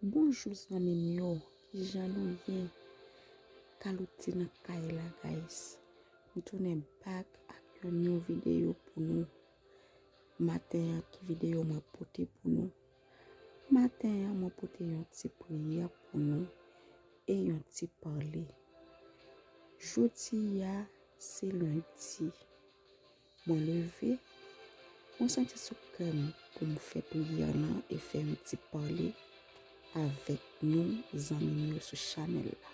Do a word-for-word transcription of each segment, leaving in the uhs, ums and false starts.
Bonjou zanmi m yo, kijan nou ye? Kalouti nan kay la guys. M tounen back ak yon new videyo pou nou. Maten an ki videyo mwen pote pou nou? Maten an mwen pote yon ti priyè pou nou e yon ti pale. Jodi a se lendi. Mwen leve, mwen santi sou kè m pou m fè priyè nan e fè yon ti pale avèk nou zanmi m yo sou chanèl la.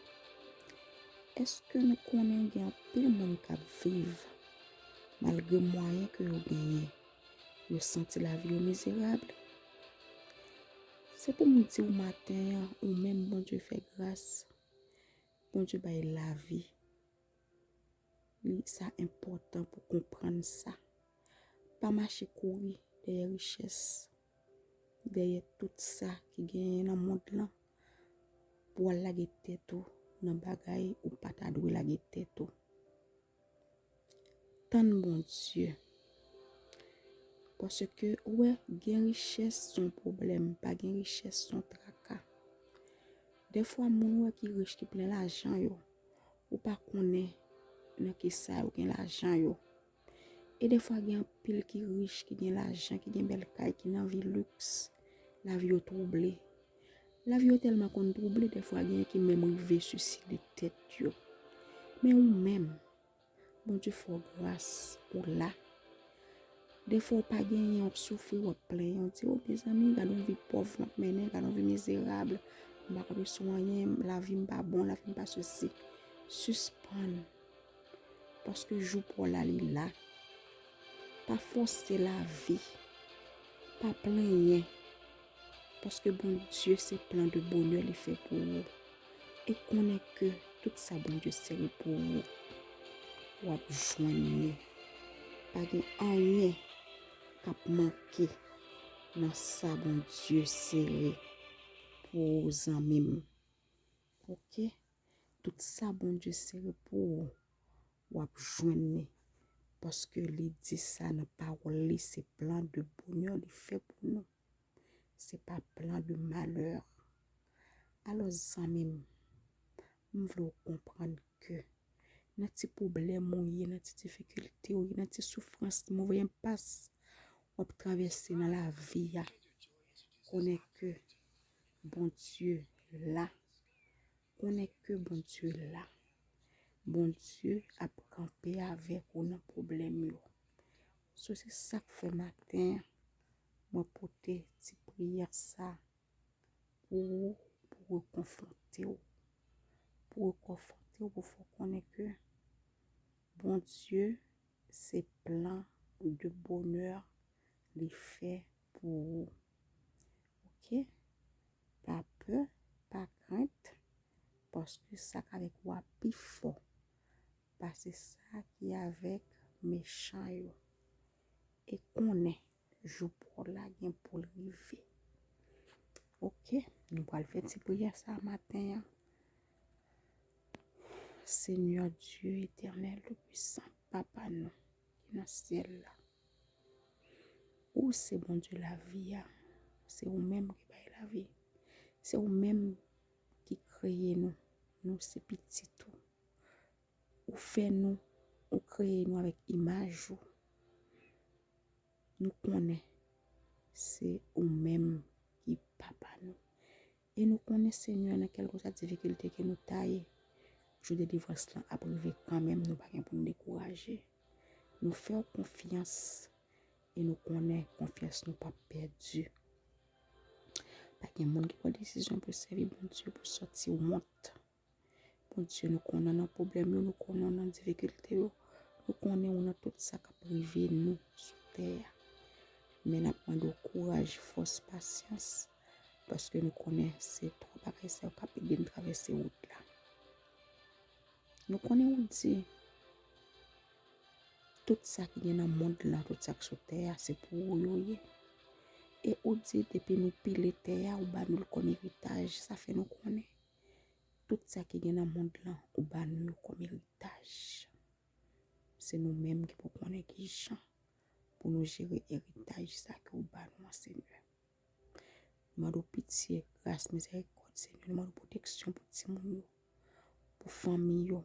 Èske nou konnen gen anpil moun k ap viv malgre mwayen ke yo genyen, yo santi lavi yo mizerab? Se pou m di w maten an, ou menm Bondye fè gras, Bondye bay lavi. Li sa enpòtan pou konprann sa. Pa mache kouri dèyè richès, dèyè tout sa ki genyen nan mond lan, pou w al lage tèt ou nan bagay ou pa ta dwe lage tèt ou. Tann Bondye. Paske ou wè, gen richès se yon pwoblèm, pa gen richès se yon traka. Dèfwa moun ou wè ki rich, ki plen lajan yo, ou pa konnen nan kisa yo gen lajan yo. E dèfwa gen anpil ki rich, ki gen lajan, ki gen bèl kay, ki nan vi liks, lavi yo twouble. Lavi yo tèlman konn twouble, dèfwa genyen ki menm rive siside tèt yo. Men ou menm, Bondye fè w gras, ou la. Dèfwa w pa genyen, w ap soufri, w ap plenyen, w di, o mezanmi, gade yon vi pòv m ap mennen, gade yon vi mizerab, m pa kanpe sou anyen, lavi m pa bon, lavi m pa sesi. Sispann. Paske jou pa w la, li la. Pa fòse lavi. Pa plenyen. Paske Bondye se plan de bonè li fè pou ou. E konnen ke tout sa Bondye sere pou ou, w ap jwenn li. Pa gen anyen k ap manke nan sa Bondye sere pou ou, zanmi m. Oke? Tout sa Bondye sere pou ou, w ap jwenn li. Paske li di sa nan pawòl li, se plan de bonè li fè pou nou. Se pa plan de malè. Alò, zanmi m, m vle w konprann ke nan ti pwoblèm ou ye, nan ti difikilte ou ye, nan ti soufrans, move enpas w ap travèse nan lavi a, konnen ke Bondye la. Konnen ke Bondye la. Bondye ap kanpe avèk ou nan pwoblèm yo. So, se sa k fè maten an, mwen pote ti priyè sa pou ou, pou rekonfòte w. Pou rekonfòte w, pou fè w konnen ke Bondye, se plan de bonè li fè pou ou. Oke? Pa pè, pa krent, paske sa k avèk ou a pi fò pase sa ki avèk mechan yo. E konnen jou pa w la gen pou l rive. Oke, nou pral fè ti priyè sa maten an. Senyè Dye etènèl, Toupwisan, Papa nou ki nan syèl la, ou se Bondye lavi a. Se ou menm ki bay lavi. Se ou menm ki kreye nou. Nou se pitit ou. Ou fè nou, ou kreye nou avèk imaj ou. Nou konnen se ou menm ki papa nou. E nou konnen, Senyè, nan kèlkeswa difikilte ke nou ta ye, jou delivrans lan ap rive kanmenm, nou pa gen pou n dekouraje. Nou fè w konfyans e nou konnen konfyans nou p ap pèdi. Pa gen moun ki pran desizyon pou sèvi Bondye pou sòti wont. Bondye, nou konnen w nan pwoblèm yo, nou konnen w nan difikilte yo, nou konnen w nan tout sa k ap rive nou sou tè a. Men n ap mande w kouraj, fòs, pasyans, paske nou konnen se twa bagay sa yo k ap ede n travèse wout la. Nou konnen ou di, tout sa ki gen nan mond lan, tout sa k sou tè a, se pou ou yo ye. E ou di, depi nou pile tè a, ou ba nou l kòm eritaj. Sa fè nou konnen tout sa ki gen nan mond lan, ou ba nou yo kòm eritaj. Se nou menm ki pou konnen ki jan pou nou jere eritaj sa ke ou ba nou an, Senyè. Nou mande w pitye, gras, mizèrikòd, Senyè. Nou mande w pwoteksyon pou timoun yo, pou fanmi yo,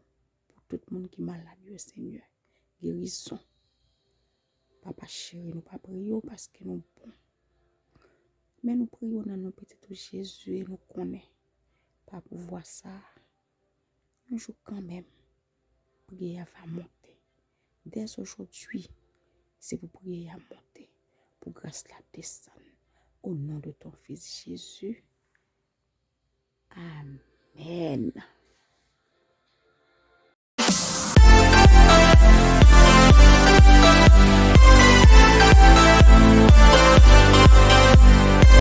pou tout moun ki malad yo, Senyè. Gerizon. Papa cheri, nou pa priye w paske nou bon. Men nou priye w nan non pitit ou Jezi e nou konnen pa pouvwa sa a, yon jou kanmenm, priyè a va monte. Dès aujourd'hui, se pou priyè a monte, pou gras la desann. Au nom de ton Fils Jésus. Amèn.